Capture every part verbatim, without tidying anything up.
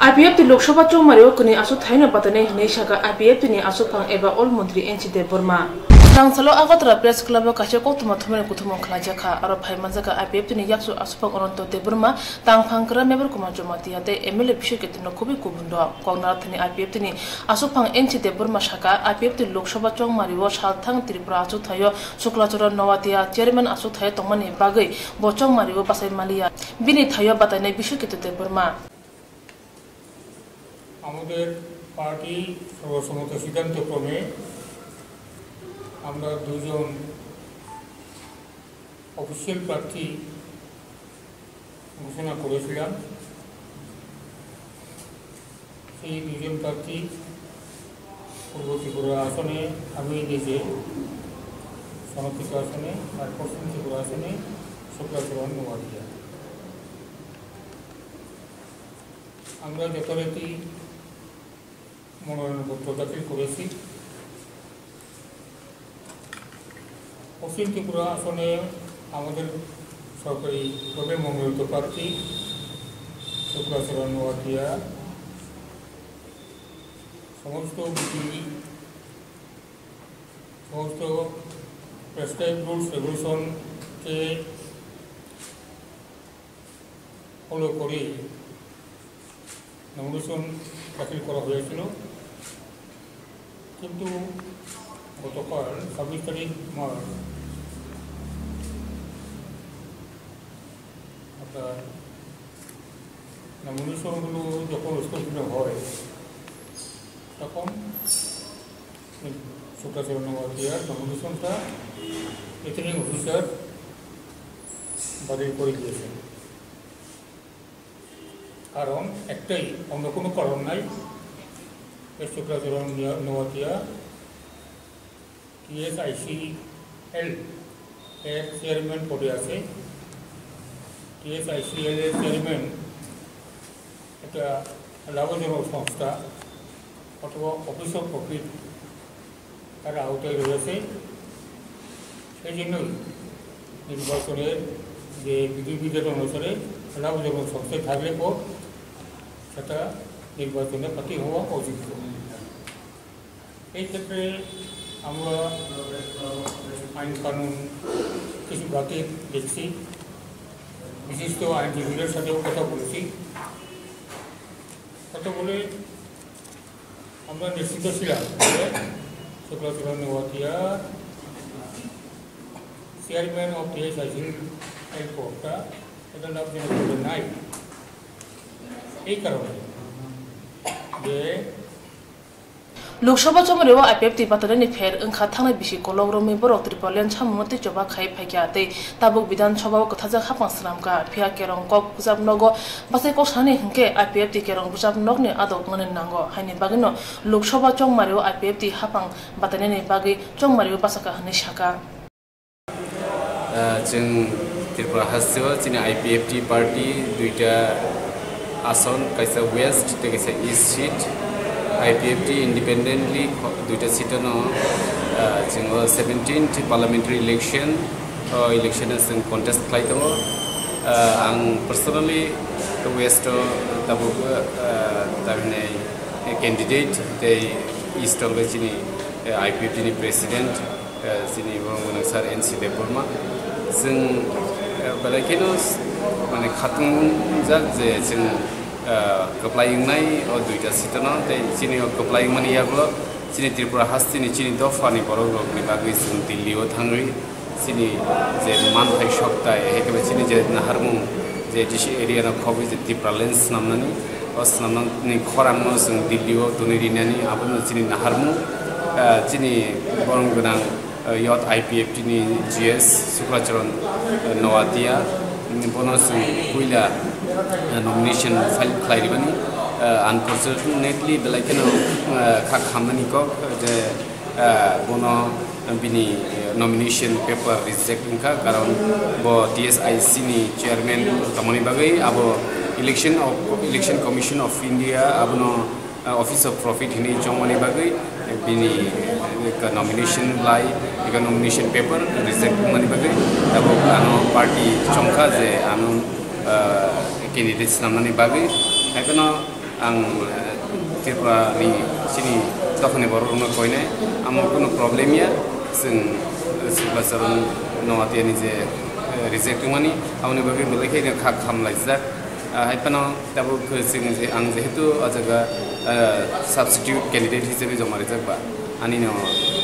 I P F T Lok Sabha chongmario kwnwi aswk thaino batanai hwnwi sakha I P F T ni aswkphang eba Ol Montri N C Debbarma. Tangsalo Agartala Press Club o kaisa koktwma thumani kuthumung khlaijakha. Aro phai manjakha I P F T ni yakchu aswkphang Ananto Debbarma, tangphang kwra Mebar Kumar Jamatia tei M L A Bishnu Ketu no kubui kubun rok. Koknarathani I P F T ni aswkphang N C Debbarma sakha, I P F T Lok Sabha chongmario salthang Tripura achukthai o Suklacharan Noatia chairman achukthai o tongmani bagwi bo chongmario bachai maliya. Bini thaio batainai Bishnu Ketu Debbarma. আমাদের পার্টি সর্বসম্মত সিদ্ধান্ত ক্রমে আমরা দুজন অফিসিয়াল প্রার্থী ঘোষণা করেছিলাম। সেই দুজন প্রার্থী পূর্ব ত্রিপুরা আসনে আমি নিজে, সংরক্ষিত আসনে, আর পশ্চিম ত্রিপুরা আসনে শুক্লাচরণ নোয়াতিয়া। আমরা যথারীতি মনোনয়নপত্র দাখিল করেছি। পশ্চিম ত্রিপুরা আসনে আমাদের সরকারিভাবে মনোনীত প্রার্থী শুক্লাচরণ নোয়াতিয়া সমস্ত বিধি, সমস্ত প্রেসক্রাইব রুলস রেগুলেশনকে ফলো করে নমিনেশন দাখিল করা হয়েছিল, কিন্তু গতকাল ছাব্বিশ তারিখ মার্চ আপনার নমিনেশনগুলো যখন স্থগিত হয়, তখন শুক্লাচরণ নোয়াতিয়ার নমিনেশনটা রিটার্নিং অফিসার বাতিল করে দিয়েছেন। কারণ একটাই, অন্য কোনো কারণ নাই। এই শুক্লাচরণ নিয়া-, নোয়াতিয়া টিএসআইসিএল এর চেয়ারম্যান পদে আছে। টিএসআইসিএল এর চেয়ারম্যান একটা লাভজনক সংস্থা অথবা অফিস অফ প্রফিট তার আওতায় রয়েছে। সেই জন্যই নির্বাচনের যে বিধিবিধান অনুসারে খেলা উদযাপন সংস্থায় থাকলে পর সেটা নির্বাচনে প্রার্থী হওয়া অযোগ্য। এই ক্ষেত্রে আমরা আইন কানুন কিছু বাতিল দেখছি, বিশিষ্ট আইনজীবীদের সাথেও কথা বলেছি। কথা বলে আমরা নিশ্চিত ছিলাম যে শুক্লাচরণ নোয়াতিয়া চেয়ারম্যান অফ টিএসআইসি এর পদটা এটা লাভজনক হবে নাই। এই কারণে যে Lok Sabha chongmario I P F T batanani pher wngkha thangnai bisi kolok romwi borok Tripuraland samungno tei choba khai phaikha tei tabuk Bidhan Sabha o kwthajak haphang swnamkha, phiya kerong kok bwchap nogo bachai kok sanani hinkhe I P F T kerong bwchap nokni adok wngnani nango, haini bagwino Lok Sabha chongmario I P F T haphang batainani bagwi chongmario bachakha hwnwi sakha. Ah, chwng Tripura hasteo chini I P F T party duita ason, kaisa west tei kaisa east seat. I P F T independently kho-, duita seat no, ah, chwng o seventeenth parliamentary election, o election o chwng contest khlai tongo. Ah, ang personally west o tabuk, ah, tamhinai candidate tei east o chini, eh, I P F T ni president. Eh, chini borok gwnang sir N C Debbarma. Chwng, eh, belai kheno s-, mane khatungjak je chwng, eh, kwplai wngnai o duita seat no, tei chini o kwplai wngmani yagulo chini Tripura hasteni chini dophani borok rokni bagwi chwng Delhi o thangwi chini je manthai soktai, hai khe chini je naharmung je D C area no khobwi je Tipraland swnamnani, o swnamnani khorang no chwng Delhi o tonwi rinani, abono chini naharmung, eh, chini borok gwnang, eh, youth I P F T ni G S Sukracharan, eh, Noatia, bono chwng puila, eh, nomination file khlai rwmani, eh, unfortunately belai kheno, eh, kha khamnani kok je, eh, bono bini, eh, nomination paper reject wngkha, karon bo T S I C ni chairman tongmani bagwi abo election of, Election Commission of India abono ah, Office of Profit hinwi chongmani bagwi, eh, bini, eh, nomination lai, eka nomination paper reject wngmani bagwi, tabuk ano party chongkha je ano, ah, candidate swnamnani bagwi. Haikhe no Ang, eh, Tripura ni chini dophani borok rokno koinai, amo kuno problem ya, chwng, eh, Sibasharan Noatia ni je, eh, reject wngmani, aboni bagwi belai khe kha khamlaijak. Ah, hai phano tabuk chwng je, ang jehetu o jaga, eh, substitute candidate hisabe joma rijak ba, ani no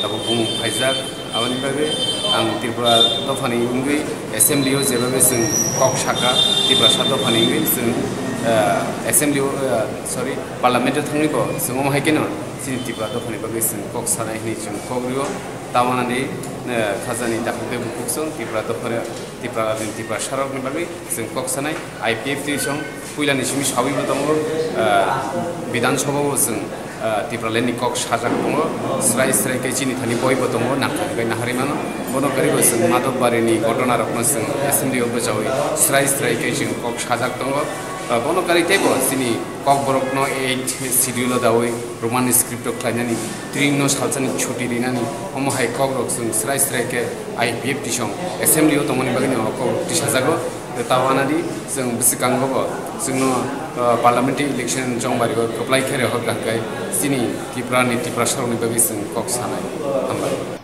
tabuk bumung phaijak. Aboni bagwi ang Tripura dophani wngwi assembly o jebabe chwng kok saka, Tiprasa dophani wngwi chwng, ah, assembly o, ah, sorry, parliament o thangwi bo chwng omo hai kheno chini Tripura dophani bagwi chwng kok sanai hwnwi chwng kok rio. Tawana di, ah, khajani dakhuk tei bukhuk chwng Tripura dophani, Tripura ni Tiprasa rokni bagwi chwng kok sanai. I P F T song puilani simi sawi bo tongo, ah, Bidhan Sabha o chwng, ah, Tipraland ni kok sajak tongo, srai srai khe chini thani boi bo tongo, nangkha khe nahari mano. Bono kari bo chwng Madhobari ni ghotona rok no chwng assembly o bwchawi srai srai khe chwng kok sajak tongo. Ah, bono kari tei bo chini Kokborok no eight schedule o dawi Roman script o khlainani, tring no salsani chuti rinani, omo hai kok rok chwng srai srai khe I P F T song assembly o tongmani bagwi no kok rok tisajago. Tei tawana di chwng bwswkango bo chwngno, uh, parliamentary election chongbari o kwplai khe rehor kha khe chini Tripura ni Tiprasa rokni bagwi chwng kok sanai. Hambai.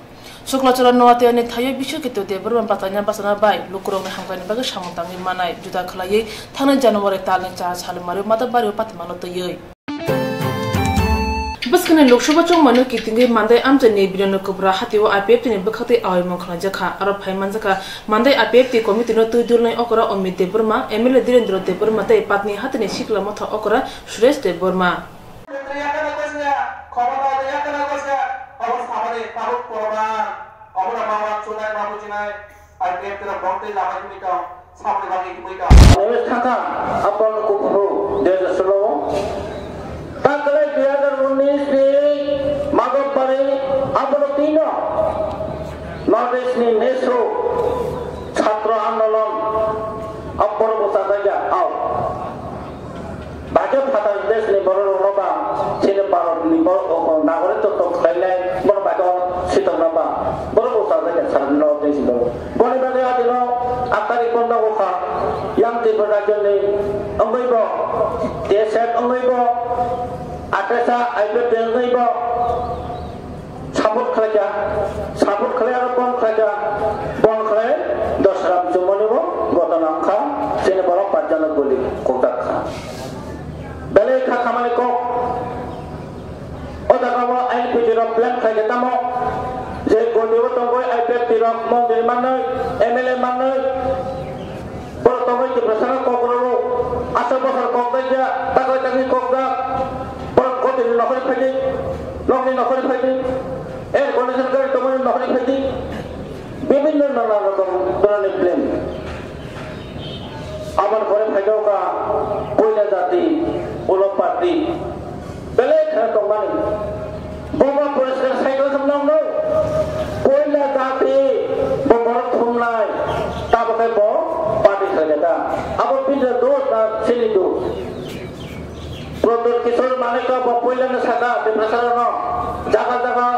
Suklachora Noatia ni thaio Biswakito Debbarma bachana bachana bai lukurokni hamkrai ni bagwi samung tangwi manai juda khwlaiwi thangnai January talni char salo Mario Madhobari o patimano twiwi. Bwskangni Lok Sabha chongmano kitingwi Mandai amchaini Birano Kubra hatio I P F T ni bwkhaktwi aoimung khwlaijakha. Aro phai manjakha Mandai I P F T committee no twi dulnai okra Omit Debbarma, M L A Dhirendra Debbarma tei Patni hatini sikla motha okra Suresh Debbarma. Newest thangkha, apon kuphuru dejaslo. Takalai dui hazar unis ni Madhobari, abono tino North East ni Nesu Chhatro Andolon, abono bwsajak ya, au. Bajo phatar desh ni borok rokno ba chini Bharat ni borok rok nagoritotw khlainai, borok bajo sitokna ba borok rok sajak ya sara North East ni borok. Boni bagwi adino aktari konda wngkha, yang Tripura rajyo ni wngwi bo, T S F wngwi bo, atesa I P F T wngwi bo. Support khlaikha, support khlai aro bon khlaikha, bon khlai Dosram Chumoni bo gotona wngkha, chini borok pachjano guli kokjak kha. Belai kha khamani kok. O jaga o aini pijiro plan khlaikha tamo je goli o tongwi I P F T rok mondir mannoi, M L A mannoi. Borok tongwi Tiprasano kok rwo, aswk bosor kok jak ya, taklai tangwi kok jak. Borok gotini nokhorwi phaidi, nokni nokhorwi phaidi, air condition gari tongmani nokhorwi phaidi. Bibhinno nana rokom dhoronor plan. Aboni pore phaikha puila jati, ulo party. Belai kheno tongmani. Bobo poriskar cycle khe nokno. Koila jati bo borok thumnai. Tabokhe bo party khaikha ta. Abo bini dos na chini dos. Pradyot Kishore Manikya bo puilano saka Tiprasarano jaga jaga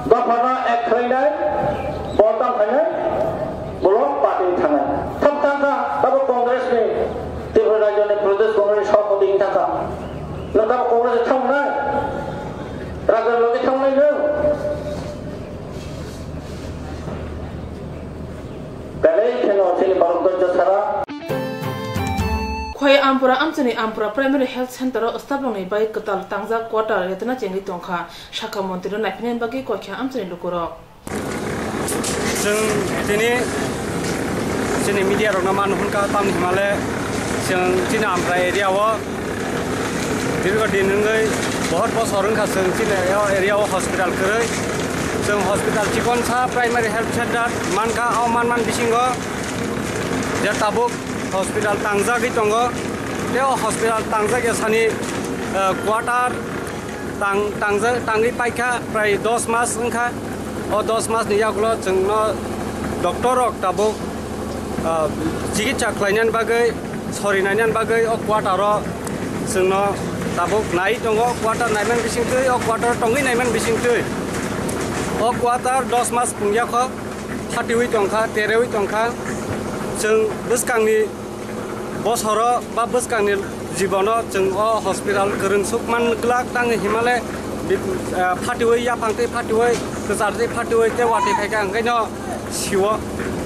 dophano ek khlainai, bo tam khainai, borok party thangnai. Thang thangkha, tabo Congress ni Tripura rajyoni Pradesh Congress ni Sabhapati wng thangkha. Nwng tamo Congress thang nai? Rajni logi thang nai nwng? Belai kheno chini borok dojjo sara. Khowai Ampura amchani Ampura Primary Health Center o staff rokni bai kwtal tangjak quarter retna chengwi tongkha, sakha montri no naiphinani bagwi koikha amchani lukurok. Chwng tini chini media rokno mano hwnkha, tamni hwnmale chwng chini Ampra area o dirgo din wngwi bohor bosor wngkha chwng chini area o hospital kwrwi. Chwng hospital chikonsa primary health center mankha, o manman bisingo je tabuk hospital tangjagwi tongo. Tei o hospital tangjak ya sani, eh, quarter tang-, tangja-, tangwi paikha prai dos mas wngkha. O dos mas ni yagulo chwngno doctor rok tabuk, ah, chikitsa khlainani bagwi, sori nainani bagwi o quarter o chwngno tabuk nai tongo. Quarter naiman bisingtwi, o quarter tongwi naiman bisingtwi, o quarter dos mas pungya kho, thatiwi tongkha, terewi tongkha. Chwng bwskangni bosoro ba bwskangni Jibono chwng o hospital kwrwng suk man glak tang himale, bit-, ah, phatiwi yaphang tei phatiwi kwchar tei phatiwi tei watwi phaikha hwnkhe no siwo.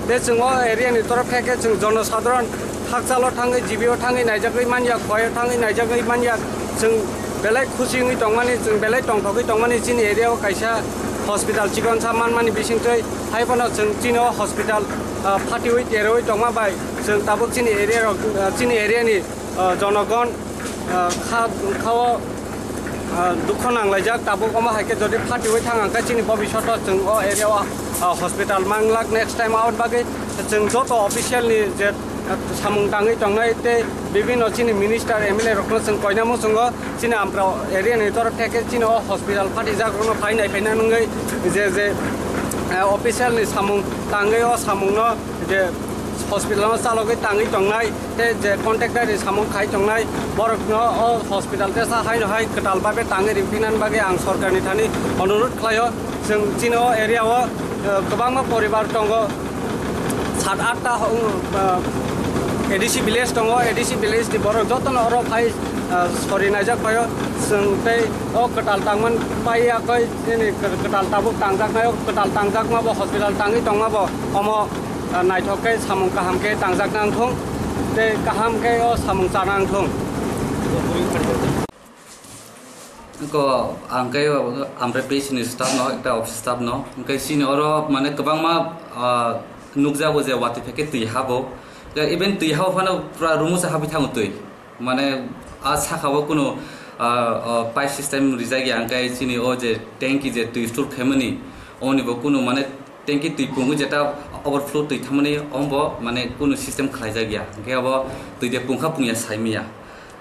Tei chwng o area ni torof khe khe chwng jono sadharon hakchalo thangwi, G B o thangwi naijagwi manya, khoyo thangwi naijagwi manya. Chwng belai khusi wngwi tongmani, chwng belai tongthogwi tongmani chini area o kaisa hospital chikonsa manmani bisingtwi. Haiphano chwng chini o hospital, ah, phatiwi terwi tongma bai chwng tabuk chini area rok, ah, chini area ni, ah, jonogon, ah, kha, khao, ah, dukho nanglaijak. Tabuk omo hai khe jodi phatiwi thang ang khe chini bobishoto chwng o area o, ah, hospital manglak next time out bagwi chwng joto official ni je, ah, samung tangwi tongnai tei bibhinno chini minister, M L A rokno chwng koina muchungo. Chini Amra area ni torof theke chini o hospital phatijak rokno phai nai phaina nungwi je, je, eh, official ni samung tangwi o samung no je hospital no chalogwi tangwi tongnai tei je contractor ni samung khai tongnai borok no o hospital tesa hai no hai kwtal babe tangwi ring phinani bagwi ang sorkar ni thani onurut khlaio. Chwng chini o area o, eh, kwbangma poribar tongo, sat atta ho-, uh, A D C village tongo, A D C village ni borok jotono oro phai, uh, sori naijak phaio. Chwng tei o kwtal tangman paiya koi, nini kwtal tabuk tangjaknai, o kwtal tangjakma bo hospital tangwi tongma bo omo, uh, naithok khe samung kaham khe tangjak nang thung tei kaham khe o samung cha nang thung. Ko ang khe Amra P H C ni staff no, ekta office staff no, hwnkhe chini oro mane kwbangma, ah, nukjago je watwi phai khe twi habo. Even twi habo phano pura rumo se habwi thango twi. Mane a saka o kunu, ah, ah, pipe system rijak ya, hwnkhe chini o je tanki je twi store khaimani, oni bo kunu mane tanki twi pungwi jeta overflow twi thangmani, ombo mane kunu system khlaijak ya, hwnkhe abo twi de pungkha pungya saimaya.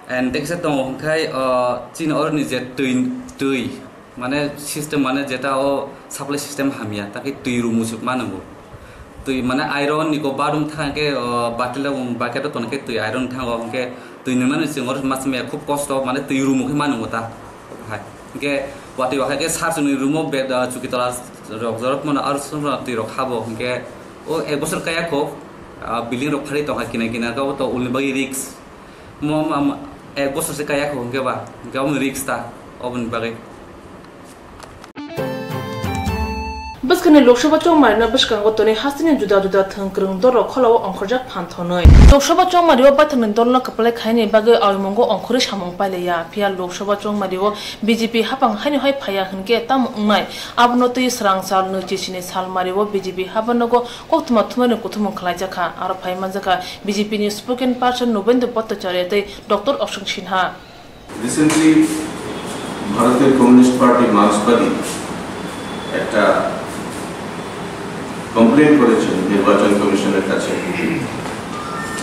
And tekisa tongo hwnkhe, o, chini oroni je twi, twi, mane system, mane jeta o supply system hamya, takhe twi rw muchuk mano bo. Twi mane iron ni ko barum thang khe, o, batila, um, bucket o ton khe twi iron thango, hwnkhe twi nwngnani chwng oro ma chwngya khub kosto, mane twi rw mukhe mano bo ta. Hai. Hwnkhe watwi wakhai khe sar chwngni room o bed, ah, chuki tola rok jorok mano, aro swngrok twi rok habo, hwnkhe o ek bosor kaya kho, ah, building rok phari tongkha kinar kinar khe, obo to ulni bagwi risk. Mo, ma, ma, ek bosor se kaya kho, hwnkhe ba, hwnkhe omo risk ta, oboni bagwi. Bwskangni Lok Sabha chongmarino bwskango tonwi hasteni juda juda thwng kwrwng dolrok kholao ongkhorjak phan thonwi. Lok Sabha chongmario baithangni dolno kwplai khaini bagwi awimungo ongkhorwi samung pailaiya. Phiya Lok Sabha chongmario B J P hapang haino hai phaiya hwnkhe tamo wngnai? Abono twi swrang sal nwichi sini salmario B J P haphangno koktwma thumnairokni kuthumung khlaijakha. Aro phai manjakha B J P ni spokesperson Nobendra Bhattacharya tei Doctor Ashok Sinha. Recently ভারতীয় communist party মার্ক্সবাদী একটা কমপ্লেন করেছেন নির্বাচন কমিশনের কাছে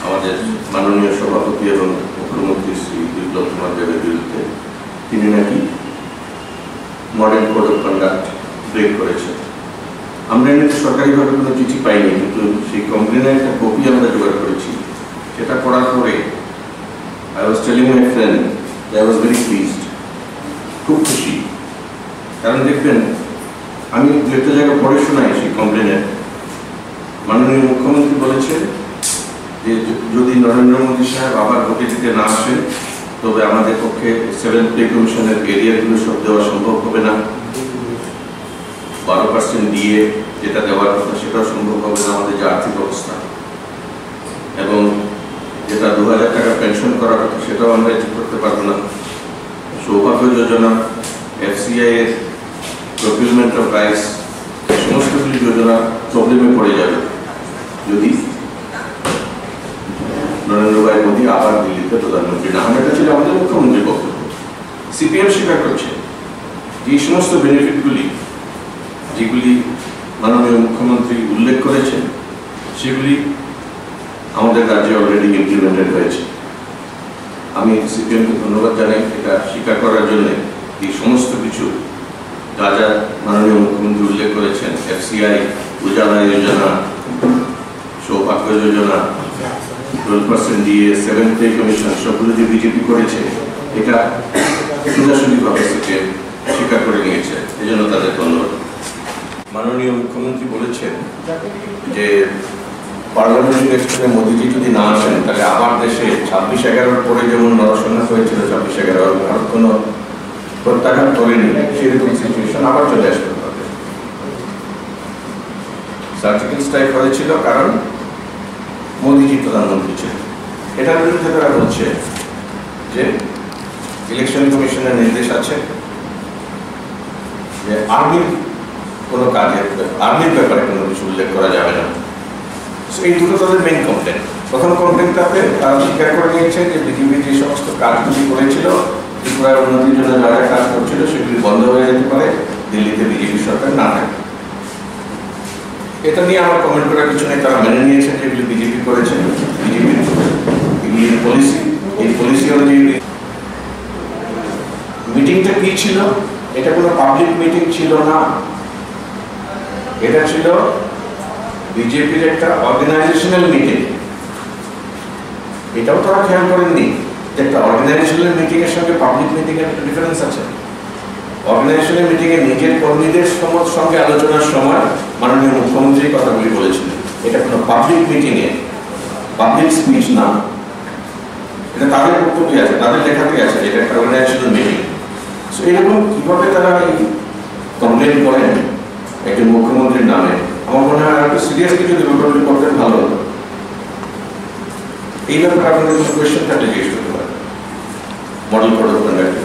আমাদের মাননীয় সভাপতি এবং মুখ্যমন্ত্রী শ্রী বিপ্লব কুমার দেবের বিরুদ্ধে। তিনি নাকি model code of conduct break করেছেন। আমরা এমনিতে সরকারিভাবে কোনো চিঠি পাইনি, কিন্তু সেই কমপ্লেনের একটা কপি আমরা জোগাড় করেছি। সেটা পড়ার পরে I was telling my friend that I was very pleased, খুব খুশি। কারণ দেখবেন, আমি দু একটা জায়গা পড়ে শোনাই সেই কমপ্লেনের। মাননীয় মুখ্যমন্ত্রী বলেছেন যে য-, যদি নরেন্দ্র মোদী সাহেব আবার ভোটে জিতে না আসেন, তবে আমাদের পক্ষে সেভেন্থ পে কমিশনের এরিয়ারগুলো সব দেওয়া সম্ভব হবে না। বারো পার্সেন্ট ডিএ যেটা দেওয়ার কথা, সেটাও সম্ভব হবে না আমাদের যে আর্থিক অবস্থা। এবং যেটা দু হাজার টাকা পেনশন করার কথা, সেটাও আমরা অ্যাচিভ করতে পারবো না। সৌভাগ্য যোজনা, এফসিআই এর প্রকিউরমেন্ট অফ রাইস, এই সমস্ত কিছু যোজনা প্রবলেমে পড়ে যাবে যদি নরেন্দ্র ভাই মোদী আবার দিল্লিতে প্রধানমন্ত্রী না হন। এটা ছিল আমাদের মুখ্যমন্ত্রীর বক্তব্য। সিপিএম স্বীকার করছে যে এই সমস্ত বেনিফিটগুলি, যেগুলি মাননীয় মুখ্যমন্ত্রী উল্লেখ করেছেন, সেগুলি আমাদের রাজ্যে অলরেডি ইমপ্লিমেন্টেড হয়েছে। আমি সিপিএমকে ধন্যবাদ জানাই এটা স্বীকার করার জন্য। এই সমস্ত কিছু যা যা মাননীয় মুখ্যমন্ত্রী উল্লেখ করেছেন, এফসিআই, Ujjwala Yojana, Saubhagya Yojana, twelve percent DA, seventh pay commission, সবগুলো যে বিজেপি করেছে, এটা সোজাসুজিভাবে সিপিএম স্বীকার করে নিয়েছে, এজন্য তাদের ধন্যবাদ। মাননীয় মুখ্যমন্ত্রী বলেছেন যে পার্লামেন্ট ইলেকশনে মোদিজি যদি না আসেন, তাহলে আবার দেশে ছাব্বিশ এগারোর পরে যেমন নরসংহার হয়েছিল ছাব্বিশ এগারো, ভারত কোনো প্রত্যাঘাত করেনি, সেরকম সিচুয়েশন আবার চলে আসতে পারে। সার্জিক্যাল স্ট্রাইক হয়েছিল কারণ মোদিজি প্রধানমন্ত্রী ছিলেন। এটার বিরুদ্ধে তারা বলছে যে ইলেকশন কমিশনের নির্দেশ আছে যে আর্মির কোনো কাজের, আর্মির ব্যাপারে কোনো কিছু উল্লেখ করা যাবে না। So, এই দুটো তাদের মেইন কমপ্লেন। প্রথম কমপ্লেনটাতে তারা স্বীকার করে নিয়েছে যে বিজেপি যে সমস্ত কাজগুলি করেছিল, ত্রিপুরার উন্নতির জন্য যা যা কাজ করছিল, সেগুলি বন্ধ হয়ে যেতে পারে, দিল্লিতে বিজেপি সরকার না থাকে। এটা নিয়ে আমার কমেন্ট করার কিছু নেই, তারা মেনে নিয়েছে যে এগুলি বিজেপি করেছে, বিজেপির এগুলি পলিসি, এই পলিসি অনুযায়ী। মিটিংটা কি ছিল? এটা কোনো পাবলিক মিটিং ছিল না, এটা ছিল বিজেপির একটা অর্গানাইজেশনাল মিটিং। এটাও তারা খেয়াল করেননি যে একটা অর্গানাইজেশনাল মিটিং এর সঙ্গে পাবলিক মিটিং এর একটা ডিফারেন্স আছে। অর্গানাইজেশনাল মিটিং এ নিজের কর্মীদের সম-, সঙ্গে আলোচনার সময় মাননীয় মুখ্যমন্ত্রী এই কথাগুলি বলেছিলেন। এটা কোনো পাবলিক মিটিং এ, পাবলিক স্পিচ না, এটা তাদের বক্তব্যে আছে, তাদের লেখাতেই আছে, এটা একটা অর্গানাইজেশনাল মিটিং। সো এরকম কিভাবে তারা এই কমপ্লেন করেন একজন মুখ্যমন্ত্রীর নামে? আমার মনে হয় আরেকটু সিরিয়াসলি যদি ব্যাপারগুলি করতেন ভালো হতো। এই ব্যাপারে আপনাদের কোনো কোয়েশ্চেন থাকলে জিজ্ঞেস করতে পারেন মডেল কোড অফ কন্ডাক্ট।